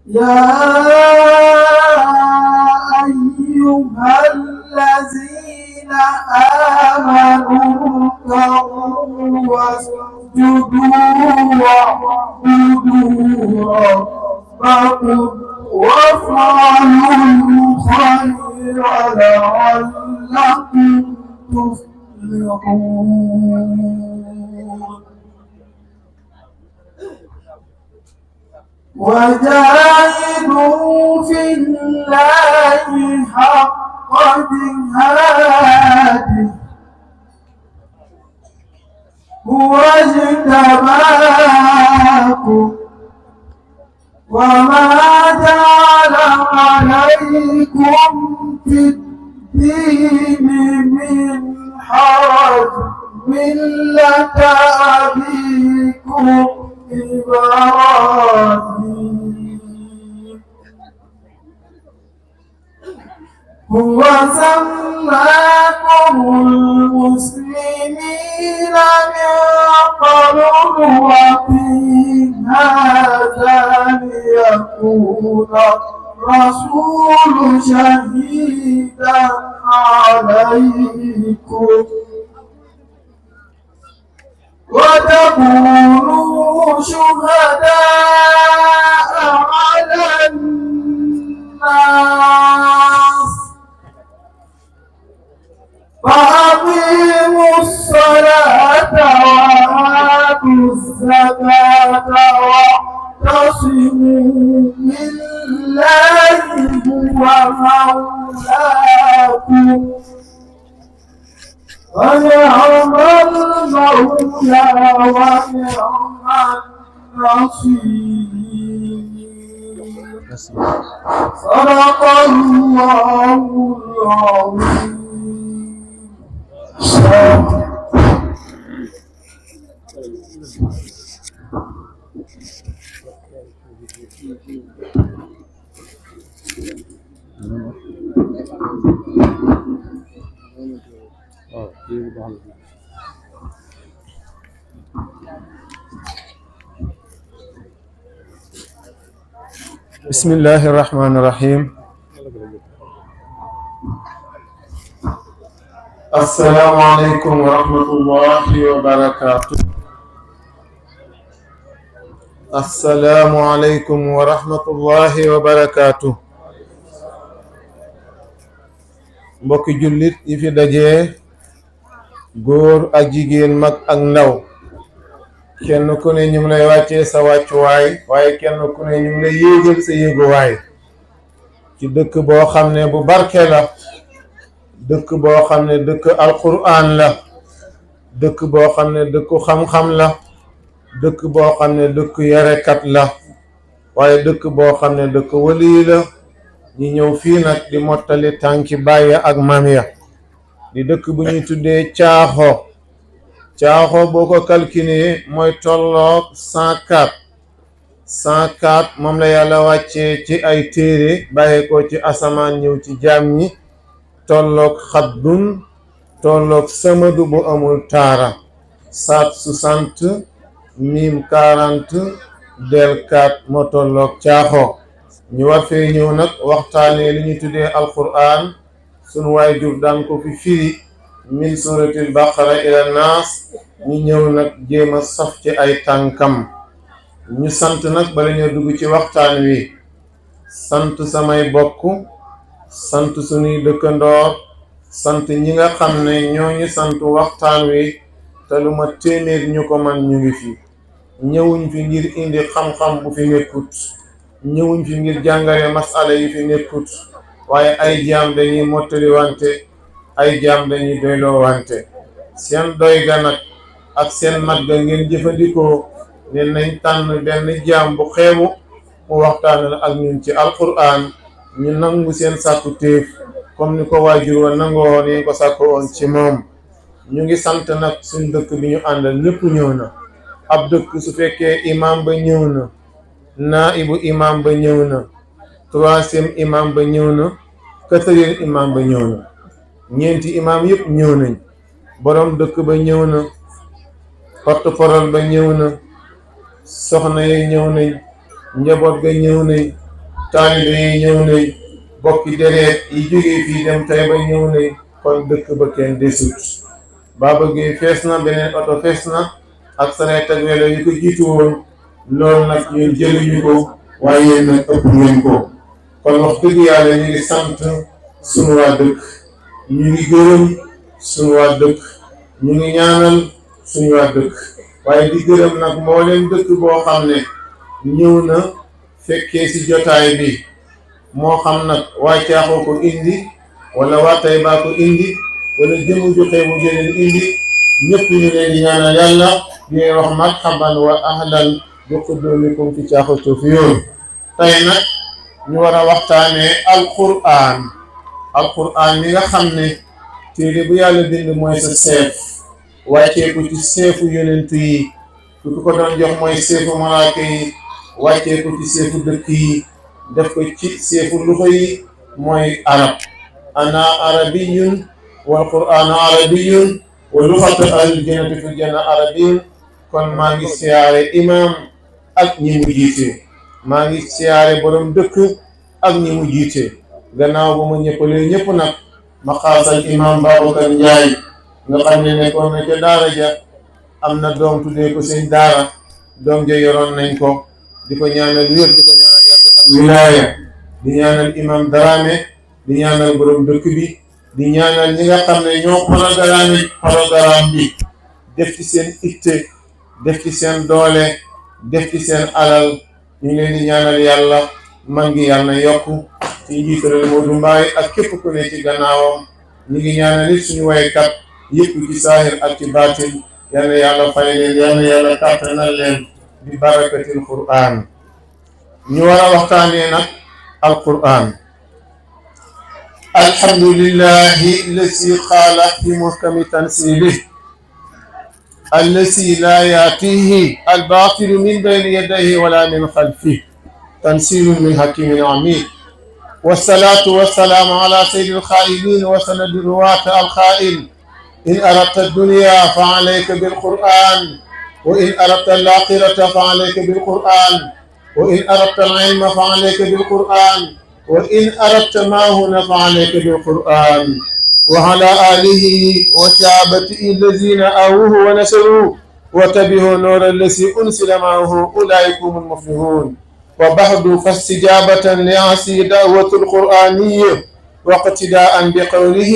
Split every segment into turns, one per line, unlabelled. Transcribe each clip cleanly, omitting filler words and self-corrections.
يا أيها الذين آمنوا اركعوا واسجدوا واعبدوا ربكم وافعلوا الخير لعلكم تفلحون وجاهدوا في الله حق جهاده هو اجتباكم وما جعل عليكم في الدين من حرج ملة أبيكم إبراهيم هو سماكم المسلمين من قبل وفي هذا ليكون الرسول شهيدا عليكم وتكونوا شهداء على الناس فأقيموا الصلاة وآتوا الزكاة واعتصموا بالله هو مولاكم ونعم المولى ونعم النصير صدق الله العظيم.
بسم الله الرحمن الرحيم. السلام عليكم ورحمة الله وبركاته. السلام عليكم ورحمة الله وبركاته. mbokki jullit yi fi dajee góor ak jigéen mag ak ndaw kenn ku ne ñu ngi lay wàccee sa wàccuwaay waaye kenn ku ne ñu ngi lay yéegal sa yéeguwaay ci dëkk boo xam ne bu barke la, dëkk boo xam ne dëkk alquran la, dëkk boo xam ne dëkku xam-xam la, dëkk boo xam ne dëkk yarekat la, waaye dëkk boo xam ne dëkk wali la. ñi ñëw fii nag di mottali tànki bàyyi ak maam ya di dëkk bu ñuy tuddee Caaxo. Caaxo boo ko calculé mooy tolloog 104 moom la yàlla wàccee ci ay téere bàyyee ko ci asamaan ñëw ci jaam ñi, tolloog xaddun tolloog samadu bu amul taara, saat 60 mim 40 del 4 moo tolloog Caaxo. ñu war fee ñëw nag waxtaanee li ñu tuddee alquran sunu waajur daan ko fi firi min suratil baqara ila naas. ñu ñëw nag jéem a saf ci ay tànkam. ñu sant nag bala ñoo dugg ci waxtaan wi sant samay bokk, sant sunuy dëkkandoor, sant ñi nga xam ne ñooñu sant waxtaan wi te lu ma téeméer ñu ko man ñu ngi fi. ñëwuñ fi ngir indi xam-xam bu fi nekkut, ñëwuñ fi ngir jàngale masala yi fi nekkut, waaye ay jaam dañuy mottali wante, ay jaam dañuy doyloo wante. seen doy ga nag ak seen mat ga ngeen jëfandikoo ne nañ tànn benn jaam bu xeebu mu waxtaanal ak ñun ci alquran, ñu nangu seen sàkku téef comme ni ko waajur wa nangoo ni ko sàkku woon ci moom. ñu ngi sant nag suñ dëkk bi ñu àndal lépp ñëw na. ab dëkk su fekkee imam ba ñëw na, naibu imam ba ñëw na, troisième imam ba ñëw na, quatrième imam ba ñëw na, ñeenti imam yëpp ñëw nañ. borom dëkk ba ñëw na, porte-parole ba ñëw na, soxna yi ñëw nañ, njaboot ga ñëw nañ, taalibe yi ñëw nañ bokki dereet yi jógee fii dem Taïba ñëw nañ kon dëkk ba kenn desut Baba Gueye fees na beneen oto fees na ak sareet ak welo yi ko jiitu woon loolu nag ñun jëluñu ko waaye yéen nag ëpp ngeen ko kon wax dëgg yàlla ñu ngi sant sunu waa dëkk ñu ngi gërëm sunu waa dëkk ñu ngi ñaanal suñu waa dëkk waaye di gërëm nag mbooleem dëkk boo xam ne ñëw na fekkee ci jotaay bi moo xam nag waa Caaxoo ko indi wala waa Taïba ko indi wala jëmu joxe mu jëleen indi ñëpp ñu leen di ñaanal yàlla di leen wax marhaban wa ahlan bi qudumikum fi Caaxoo Tofiyol tey nag ñu war a waxtaanee alquran mi nga xam ne téere bu yàlla bind mooy sa seef wàccee ko ci seefu yonent yi ku ko doon jox mooy seefu malaaka yi wàccee ko ci seefu dëkk yi def ko ci seefu luxa yi mooy arab ana arabiyun wal qur'anu arabiyun wa luxatu ahlil jannati fil janna arabiyun kon maa ngi siyaare imam ak ñi mu jiite maa ngi siyaare borom dëkk ak ñi mu jiite gannaaw ba ma ñëppalee ñëpp nag ma xaasal imam Babacar Ndiaye nga xam ne nekkoon na ca daara ja am na doom tuddee ko seen daara doom ja yoroon nañ ko di ko ñaanal wér di ko ñaanal yàgg ak wilaaya di ñaanal imam Darame di ñaanal borom dëkk bi di ñaanal ñi nga xam ne ñoo programme bi def ci seen itte def ci seen doole def ci seen alal ñu ngi leen di ñaanal yàlla man ngi yàlla yokk ci njiitalal Modou Mbaye ak képp ku ne ci gannaawam ñu ngi ñaanal it suñu waykat yëpp ci saahir ak ci baatin yal na yàlla fay leen yal na yàlla kàttanal leen bi barakatil Qur'an ñu war a waxtaanee nag alquran alhamdulillahi lasi qaala fi muhkami tansilih allasi laa yaatihi albatilu min bayni yadayhi wala min xalfihi tansilun min hakimin amid wasalaatu wasalaamu ala sayyidil xaa'iliin wa sanadi ruwaata alxaa'il إن أردت الدنيا فعليك بالقرآن وإن أردت الآخرة فعليك بالقرآن وإن أردت العلم فعليك بالقرآن وإن أردت ما هنا فعليك بالقرآن وعلى آله وصحابته الذين آووه ونصروه وتبعوا النور الذي أنزل معه أولئك هم المفلحون وبعد فاستجابة لعصي دعوة القرآنية واقتداء بقوله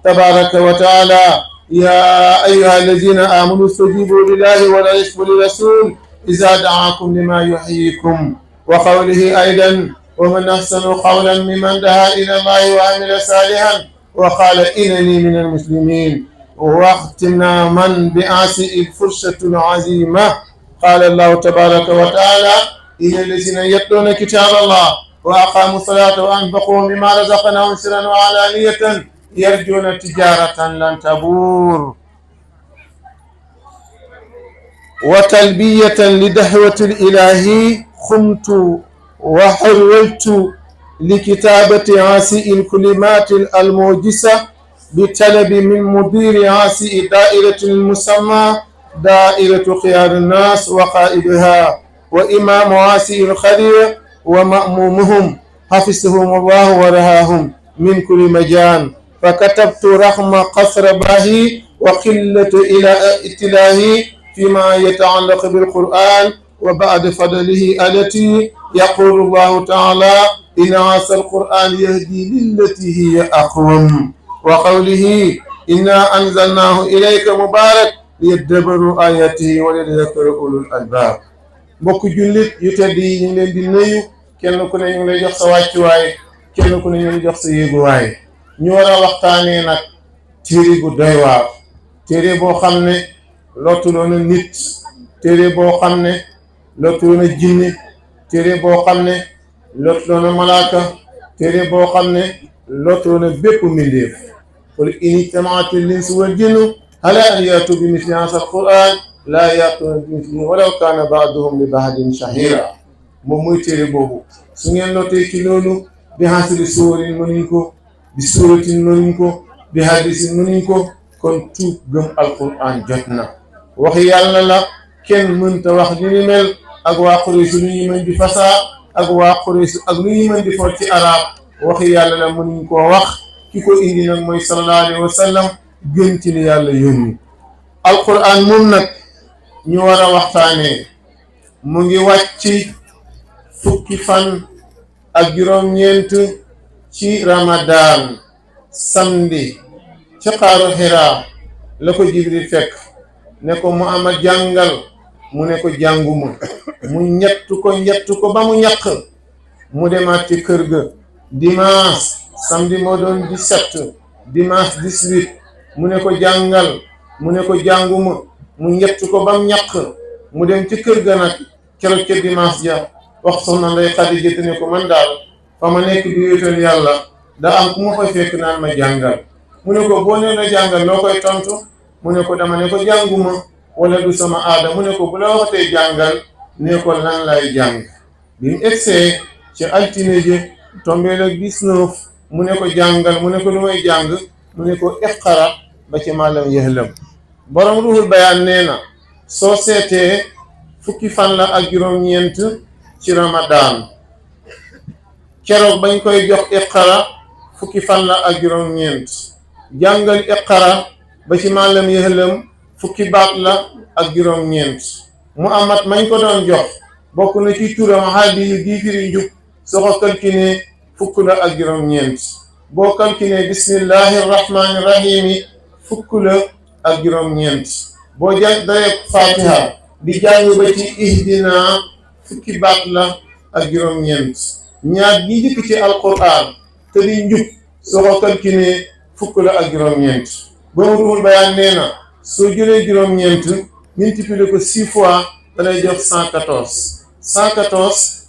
تبارك وتعالى يا أيها الذين آمنوا استجيبوا لله ولا يشفوا للرسول إذا دعاكم لما يحييكم وقوله أيضا ومن أحسن قولا ممن دعا إلى الله وعمل صالحا وقال إنني من المسلمين واختمنا من بآسئ الفرشة العظيمة قال الله تبارك وتعالى إن الذين يتلون كتاب الله وأقاموا الصلاة وأنفقوا مما رزقناهم سرا وعلانية يرجون تجارة لن تبور وتلبية لدعوة الإله خمت وحولت لكتابة عاسئ الكلمات الموجسة بطلب من مدير عاسئ دائرة المسمى دائرة خيار الناس وقائدها وإمام عاسئ الخير ومأمومهم حفظهم الله ورهاهم من كل مجان فكتبت رحم قصر باهي وقلة إلى ائتلاهي فيما يتعلق بالقرآن وبعد فضله التي يقول الله تعالى إن عسى القرآن يهدي للتي هي أقوم وقوله إنا أنزلناه إليك مبارك ليدبروا آياته وليذكر أولو الألباب mbokk jullit yu tedd yi ñu ngi leen di nuyu kenn ku ne ñu ngi lay jox sa wàccuwaay kenn ku ne ñu ngi jox sa yéeguwaay ñu war a waxtaanee nag téere bu doy waar téere boo xam ne lottuloon na nit téere boo xam ne lottuloon na jinne téere boo xam ne lottuloon na malaaka téere boo xam ne lottuloon na bépp mbindeef qul in ijtama'atil insu wal jinnu alaa an ya'tuu bi misli haazal qur'aan laa ya'tuuna bi mislihi walaw kaana ba'duhum li ba'din shahiira moom mooy téere boobu su ngeen lotee ci loolu bi hasbi suurin mënuñ ko bi suuratin mënuñ ko bi hadisin mënuñ ko kon tuub gëm alquran jot na waxi yàlla la kenn mënta wax li ni mel ak waa Quraysh lu ñu mën di fasaa ak waa Quraysh ak lu ñu mën di for ci arab waxi yàlla la mënuñ koo wax ki ko indi nag mooy sallallahu alayhi wa sallam gën ci li yàlla yónni alquran moom nag ñu war a waxtaanee mu ngi wàcc fukki fan ak juróom-ñeent ci Ramadan samedi ci xaaru Hira la ko Jibril fekk ne ko Muhammad jàngal mu ne ko jànguma mu ñettu ko ba mu ñàkk mu demaat ci kër ga dimanche samedi moo doon 17 dimanche 18 mu ne ko jàngal mu ne ko jànguma mu ñettu ko ba mu ñàkk mu dem ci kër ga nag keroog ca dimanche ja wax soxna Ndey Xadija ne ko man daal fa ma nekk di wéetal yàlla daa am ku ma koy fekk naan ma jàngal mu ne ko boo nee na jàngal loo koy tontu mu ne ko dama ne ko jànguma wala du sama aada mu ne ko bu la waxatee jàngal ne ko lan lay jàng bi mu egsee ci altine ji tombé la 19 mu ne ko jàngal mu ne ko lu may jàng mu ne ko iqara ba ci maalam yëhlam borom ruhul bayaan nee na soo seetee fukki fan la ak juróom-ñeent ci Ramadan keroog bañ koy jox iqara fukki fan la ak juróom-ñeent jàngal iqara ba ci maalam yëhlam fukki baat la ak juróom-ñeent Muhammad mañ ko doon jox bokk na ci turam hadi yu di firi njub soo ko kalkine fukk la ak juróom-ñeent boo kalkine bismillahi rahmani rahimi fukk la ak juróom-ñeent boo jàng daree fatiha di jàng ba ci ihdina fukki baat la ak juróom-ñeent ñaar gi jëkk ci alquran te di njub soo ko kalkine fukk la ak juróom-ñeent boobu ruhul bayaan nee na soo jëlee juróom-ñeent multiplier ko 6 fois da lay jox 114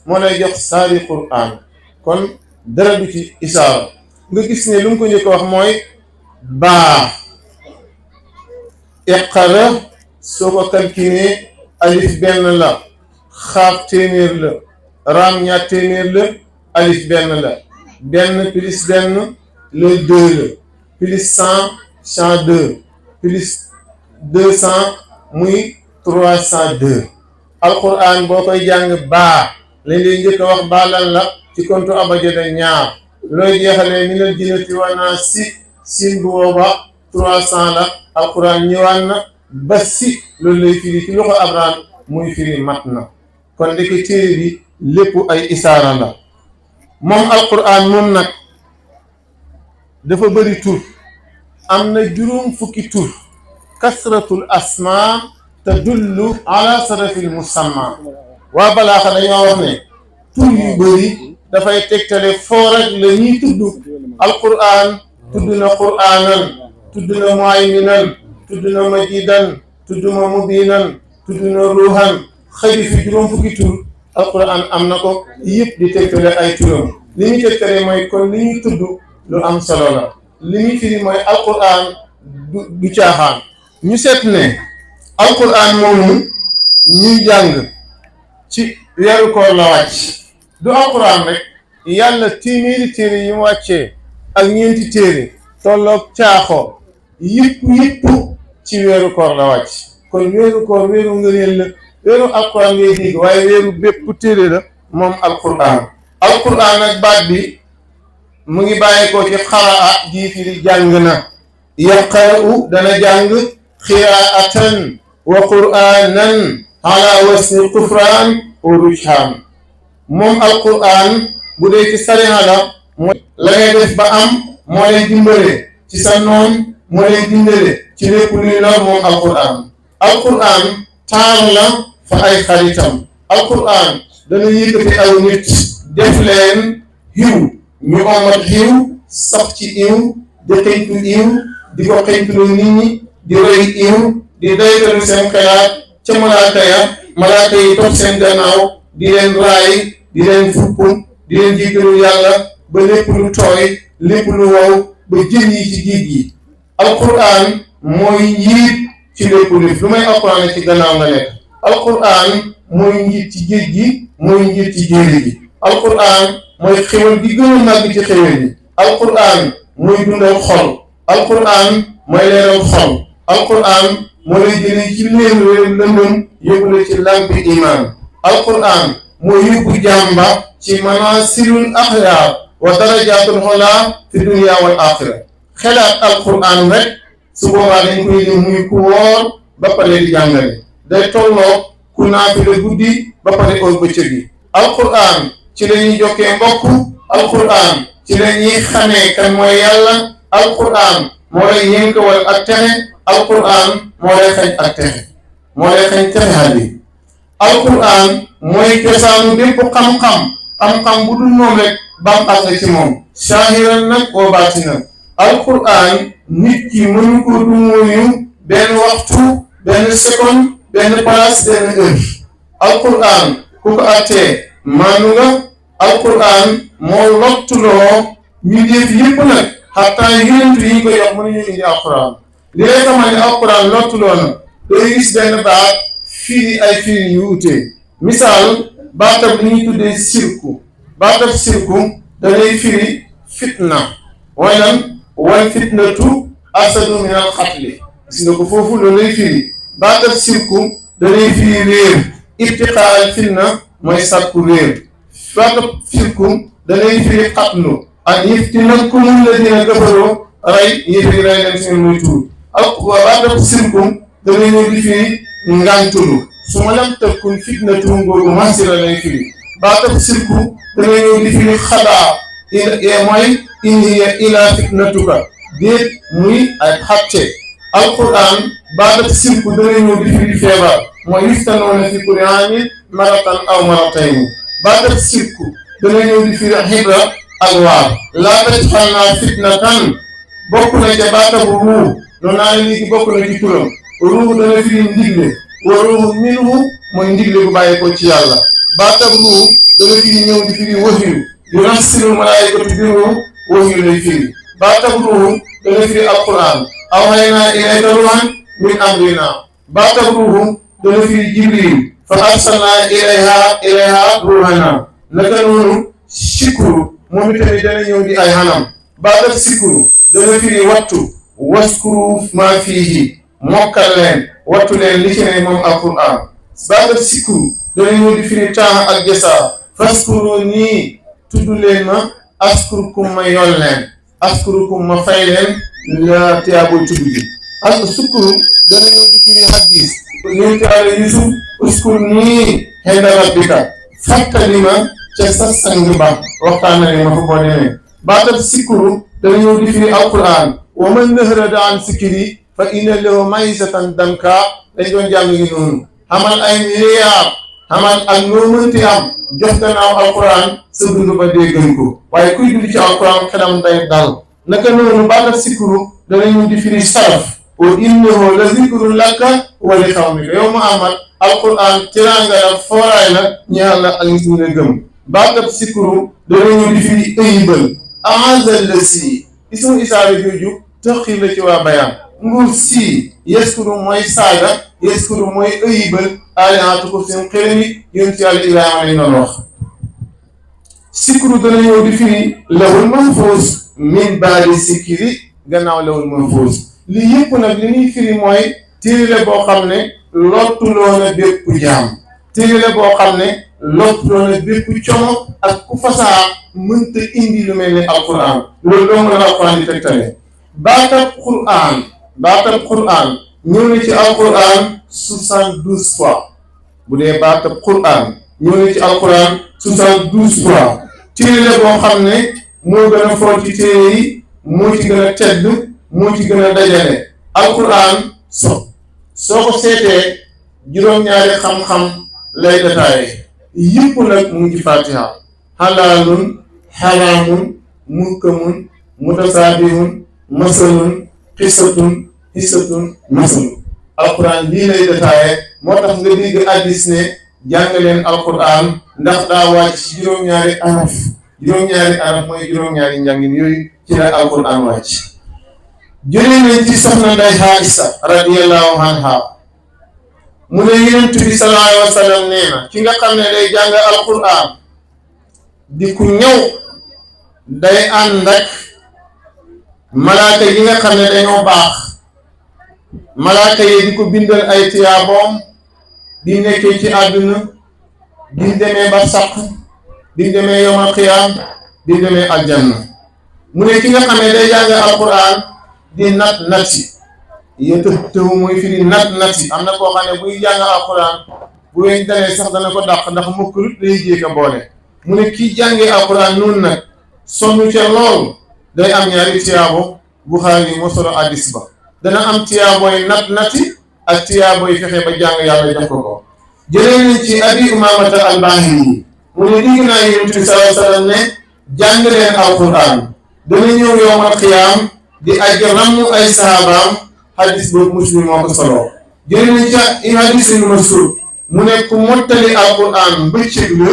moo lay jox saari quran kon dara du ci isaara nga gis ne lu mu ko njëkk wax mooy baa iqara soo ko calculé alif benn la xaaf téeméer la raam ñaar téeméer la alif benn la benn plus benn le 2 la plus 100 2 plus 200 muy 302 alquran boo koy jàng baa lañ lay njëkk a wax baa lan la ci kontu abajada ñaar looy jeexalee minal jinnati wan naasi siin bu booba 300 la alquran ñëwaat na ba si loolu lay firi ci loxo abraham muy firi mat na kon ndeke téere bi lépp ay isaara la moom alquran moom nag dafa bëri tur am na juróom fukki tur kasratul asma tadullu ala sarafil musamma waa balaaxa dañoo wax ne tur yu bëri dafay tegtale foo rek la ñuy tudd alquran tudd na quranan tudd na muayminan tudd na majidan tudd na mubinan tudd na ruuhan xëy fi juróom fukki tur alquran am na ko yëpp di tegtale ay turam li muy tegtale mooy kon li ñuy tudd lu am solo la li muy firi mooy alquran du caaxaan ñu seet ne alquran moomu ñuy jàng ci weeru koor la wàcc du alquran rek yàlla téeméeri téere yi mu wàccee ak ñeenti téere tolloog caaxo yëpp ci weeru koor la wàcc kon weeru koor weeru ngëneel la weeru alquran ngay dégg waaye weeru bépp téere la moom alquran ak baat bi mu ngi bàyyeekoo ci xaraa jii firi jàng na yaqra'u dana jàng xiraatan wa qur'anan ala wasni qufraan wa rujhaan moom alquran bu dee ci sariya la mooy la ngay def ba am moo lay dimbale ci sa noon moo lay dimbale ci lépp luy la moom alquran taar la fa ay xaritam alquran dana yëkkati aw nit def leen xiw ñu omat xiw sax ci iw di xëytu iw di ko xëytuloo nit ñi di roy iw di daytalu seen xelaat ca malaaka yi topp seen gannaaw di leen raay di leen fupp di leen jéggalu yàlla ba lépp lu tooy lépp lu wow ba jën yi ci géej gi alquran mooy njiit ci lépp lu may alquran ci gannaaw nga nekk alquran mooy njiit ci géej gi mooy njiit ci jéeri gi alquran mooy xéwal gi gën a màgg ci xéwal yi alquran mooy dundal xol alquran mooy leeral xol alquran moo lay jëlee ci léeru lëndëm yóbbu la ci làmpi iman alquran moo yóbbu jàmba ci manaasilul axyaar wa darajaatul xolaa fi dunya wal axira xelaat alquran rek su boobaa dañ koy lim muy ku woor ba pare di jàngale day tolloog ku naafila guddi ba pare óor bëccëg yi alquran ci la ñuy jokkee mbokk alquran ci la ñuy xamee kan mooy yàlla alquran moo lay yënkawal ak texe alquran moo lay xañ ak texe moo lay xañ texe hadi alquran mooy cosaanu bépp xam-xam bu dul moom rek bànqaas la ci moom saahiran nag wa baatinan alquran nit ki mënu ko du mooyu benn waxtu benn seconde benn place benn heure alquran ku ko attee maanu nga alquran moo lottuloo ñu def yëpp nag xataa yonent yi ñu ko jox mënuñu indi alquran li lay xamal ne alquran lottuloo na day gis benn baat firi ay firi yu utee misaal baatab li ñuy tuddee sirku baatab sirku danay firi fitna mooy lan wal fitnatu asadu min al xatli gis nga ko foofu loolu lay firi baatab sirku danay firi réer ibtiqaal fitna mooy sàkku réer baatab sirku danay firi xatlu ak yaftinakum alladina kafaroo rey yéefari rey leen seen muy tuur ak baatab sirku danay ñëw di firi ngàntulu su ma lam takun fitnatun googu masira lay firi baatab sirku danay ñëw di firi xadaa mooy in hiya ila fitnatuka déet muy ay xatte alquran baatab sirku danay ñëw di firi feebar mooy yuftanoona fi kulli aamin maratan aw maratayni baatab sirku danay ñëw di firi xibra ak waar laa tajxalnaa fitnatan bokk na ca baatabu ruu noonu naa ne léegi bokk na ci turam ruu dana firi ndigle wa ruuhu minhu mooy ndigle bu bàyyi ko ci yàlla baatab ruu dana firi ñëw di firi wahiyu yunazzilu malaayikatu bi ruuh wahiyu lay firi baatab ruuhu dana firi alquran awhaynaa ilayka ruuhan min amrinaa baatab ruuhu dana firi jibril fa arsalnaa ilayha ruuhanaa naka noonu sikuru moom itamit dana ñëw di ay xanam baatab sikuru dana firi wattu waskuru maa fiihi mokkal leen wattu leen li ci ne moom alquran baatab sikuru dana ñëw di firi temps ak jasaa faskuru nii tudd leen ma askurukum ma yool leen askurukum ma fay leen la tiyaabul tudd bi ak sukuru dana ñëw di firi hadis ñëw taala yusuf uskur nii xenda rabbika fàttali ma ca sa sang ba waxtaan na ne ma fa boo demee baatab sikuru dana ñëw di firi alquran wa man nahrada an sikiri fa inna lahu maysatan danka dañ doon jàng ngi noonu xamal ay milliard xamal ak loo mënti am jox gannaaw alquran sa dund ba dee gën ko waaye kuy dund ci alquran xelam day dal naka noonu baatab sikuru dana ñëw di firi saraf wa innahu la zikrun laka wa li qawmika yow Muhammad alquran tiraanga la fooraay la ñaar la ak ñu ne gëm baatab sikuru dana ñëw di firi ëyibal aazal la si ismu isaara jooju tëxir la ci waa bayaan nguur si yeskuru mooy saaga yeskuru mooy ëyibal aliatu ko seen xërëm yi yonent yàlla Ibrahima lañ doon wax sikuru dana ñëw di firi lawul mahfuus min baadi sikiri gannaaw lawul mahfuus li yëpp nag li ñuy firi mooy téere la boo xam ne lottuloo na bépp jaam téere la boo xam ne lottuloo na bépp como ak ku fasaa mënta indi lu mel ni alquran loolu doo mën a alquran di tegtale baatab quran ñëw na ci alquran 72 fois bu dee baatab quran ñëw na ci alquran 72 fois téere la boo xam ne moo gën a foor ci téere yi moo ci gën a tedd moo ci gën a dajale alquran soo ko seetee juróom-ñaari xam-xam lay détaillé yëpp nag mu ngi ci fatiha halaalun haraamun muhkamun mutasaabihun masalun xisatun masalun alquran lii lay détaillé moo tax nga dégg hadiis ne jàng leen alquran ndax daa wàcc ci juróom-ñaari araf mooy juróom-ñaari njàngin yooyu ci la alquran wàcc jëlee nañ ci soxna Ndey Aïsa radiyallahu anha mu ne Yonent bi sallallahu alayhi wa sallam nee na ki nga xam ne day jàng alquran di ku ñëw day ànd ak malaaka yi nga xam ne dañoo baax malaaka yi di ko bindal ay tiyaaboom di nekkee ci àdduna biñ demee ba saq biñ demee yawmal qiyaam biñ demee aljanna mu ne ki nga xamee day jàng alquran di nat yëtëw mooy firi nat am na koo xam ne buy jàng alquran bu weñ dalee sax dana ko dàq ndax mukkulut day jéeka boole mu ne kii jàngee alquran noonu nag sonn ca lool day am ñaari tiyaabo Buxaari moo solo hadiis ba dana am tiyaabooy nati ak tiyaabooy fexe ba jàng yàlla jox ko jëlee nañ ci Abi Umaamata al-Baahili mu ne dégg naa Yonent bi sallallahu alayhi wa sallam ne jàng leen alquran dana ñëw yawmal qiyaam di aj ramu ay sahabaam hadiis boobu Muslim moo ko solo jëlee nañ ci hadiis Ibn Mas'ud mu ne ku mottali alquran bëccëg la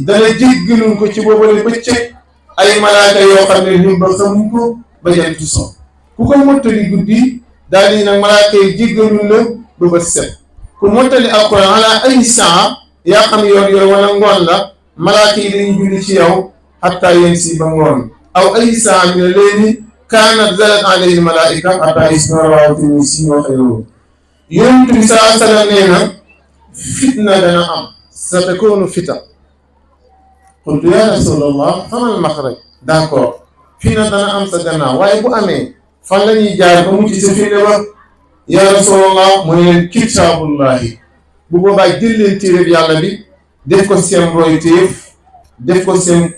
dana jéggalul ko ci boobale bëccëg ay malaaka yoo xam ne lim ba xamuñ ko ba jant so ku ko mottali guddi daal di nag malaaka yi jéggalul la ba bët set ku mottali alquran ala ay saa yaa xam yoor wala ngoon la malaaka yi dañuy julli ci yow xataa yéen si ba ngoon aw ay saa mi ne léegi kaanat zalat alayhi malaika xataa yusna rawaatini si wa xayru Yonent bi sallallahu alayhi wa sallam nee na fitna dana am sa takoonu fita qultu ya rasulallah famal maxraj d'accord fitna dana am sa gannaaw waaye bu amee fan la ñuy jaar ba mucc sa fitna ba ya rasulallah mu ne leen kitaabullahi bu boobaa jël leen téereb yàlla bi def ko seen royteef def ko seen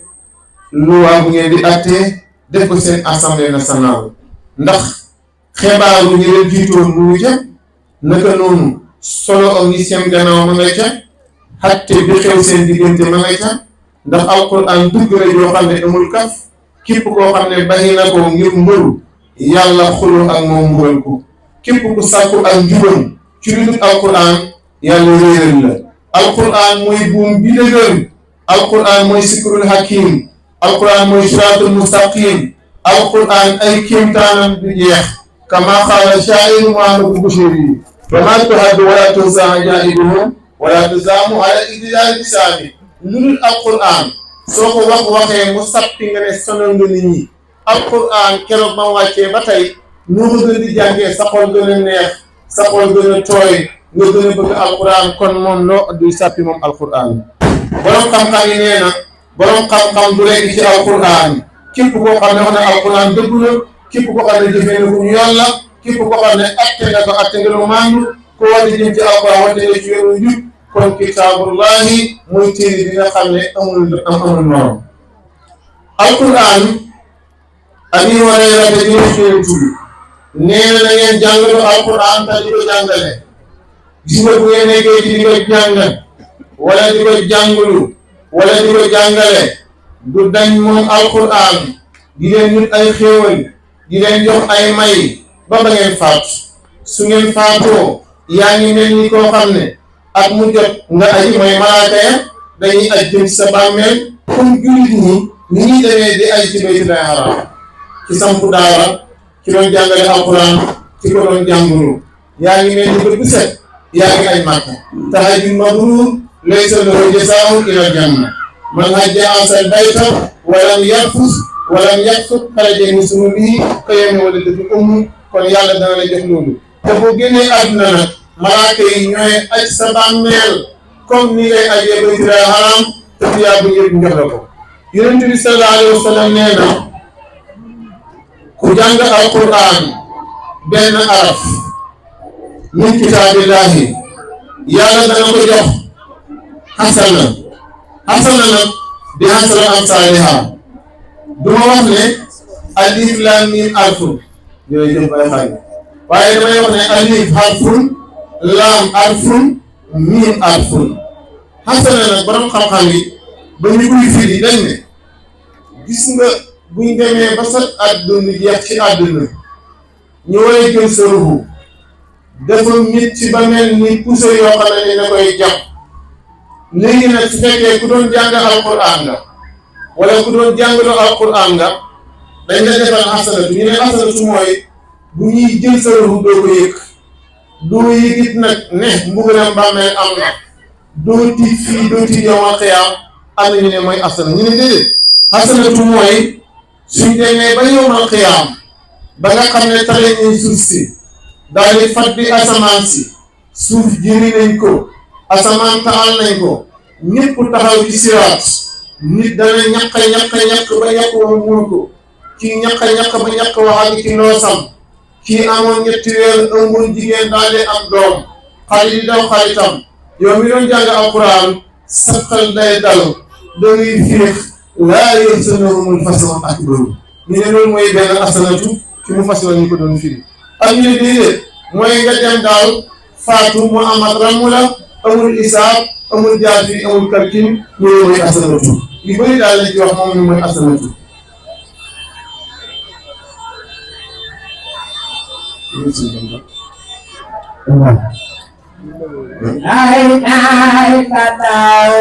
loi bu ngeen di attee def ko seen assemblée nationale ndax xebaaru ñu leen jiitoon mu ngi ca naka noonu solo ak ñi seen gannaaw ma ngay ca xatte bi xew seen diggante ma ngay ca ndax alquran dugg la yoo xam ne amul kaf képp koo xam ne bàyyi na ko ngir mbëru yàlla xuloo ak moom mbugal ko képp ku sàkku ak njubam ci lu dul alquran yàlla réeral la alquran mooy buum bi dëgër alquran mooy sikrul hakim alquran mooy siraatul mustaqim alquran ay kéemtaanam du jeex kama qaala shaa'iru Muhammadu Busiri wa maa tuhaddu wala tuhsaa ajaa'ibuhu wala tuzaamu ala idlaal lisaani lu dul alquran soo ko waxee mu sappi nga ne sonal nga nit ñi alquran keroog ma wàccee ba tey noo ko gën di jàngee sa xol gën a neex sa xol gën a tooy nga gën a bëgg alquran kon moom loo duy sàppi moom alquran borom xam-xam yi nee na borom xam-xam du rekk ci alquran képp koo xam ne wax na alquran dëgg la képp koo xam ne jëfee na ko ñu yoon la képp koo xam ne atte nga ko atte nga lu maandu ko war di jëm ci alquran wante nga ci yoonu njub kon kitaabullahi mooy téere bi nga xam ne amul morom alquran Abi Hurayra te dina fi tudd nee na ngeen jàngalu alquran te di ko jàngale gis nga bu ngeen nekkee ci di ko jàngal wala di ko jàngalu wala di ko jàngale du dañ moom alquran di leen nit ay xéewal di leen jox ay may ba ngeen faatu su ngeen faatoo yaa ngi mel ni koo xam ne ak mu jot nga aji mooy malaaka ya dañuy aj jëm ci sa bàmmeel comme jullit ñi ni ñuy demee di aj ci baytullahi haram ci sampu daara ci doon jàngale alquran ci ko doon jàngulu yaa ngi mel ni bët bu set yaa ngi aj Makka tahajjud mabruur laysa lahu jazaa'un illa janna man hajja asal bayta walam yarfus walam yafsuq xaraja min zunubihi ka yawmi waladatu ummu kon yàlla dana la jox loolu te boo génnee àdduna nag malaaka yi ñooy aj sa bàmmeel comme ni ngay ajee baytullahi haram te tuyaa bu yëpp jox la ko Yonent bi sallallahu alayhi wa sallam nee na ku jàng alquran benn araf min kitaabillahi yàlla dana ko jox xasana nag di xasana am saaliha duma wax ne alif laam miim harfun yooyu jëf ay xaaj waaye damay wax ne alif harfun laam harfun miim harfun xasana nag borom xam-xam yi ba ñu koy firi dañ ne gis nga buñ demee ba sa àdduna jeex ci àdduna ñu war a jël sa ruuxu dafa métti ba mel ni puso yoo xam ne da koy jàpp léegi nag su fekkee ku doon jàng alquran nga wala ku doon jàngaloo alquran nga dañ la defal xasanatu ñu ne xasanatu mooy bu ñuy jël sa ruuxu doo ko yëg doo yëgit nag ne mbugalam bàmmeel am na doo tiit fii doo tiit yawmal qiyaam am na ñu ne mooy xasana ñu ne déedéet xasanatu mooy suñ demee ba yawmal qiyaam ba nga xam ne tale nañ suuf si daal di fat bi asamaan si suuf jëri nañ ko asamaan taal nañ ko ñëpp taxaw ci siraat nit dana ñaq ba ñaq wa muur ko kii ñaq ba ñaq waxal ci loosam kii amoon 3 weer ëmboon jigéen daal di am doom xarit di daw xaritam yow mi doon jàng alquran sa xel day dal da ngay fiix laa yahzunhumul fazaa'ul akbar ñu ne loolu mooy benn asanatu ci mu fas la ñu ko doon firi ak ñu ne déedéet mooy nga dem daal faatu mu amat ramu la amul isaab amul jaafi amul kalkin loolu mooy asanatu li bëri daal lañ ci wax moom ñu mooy asanatu
Ay, ay, kataw.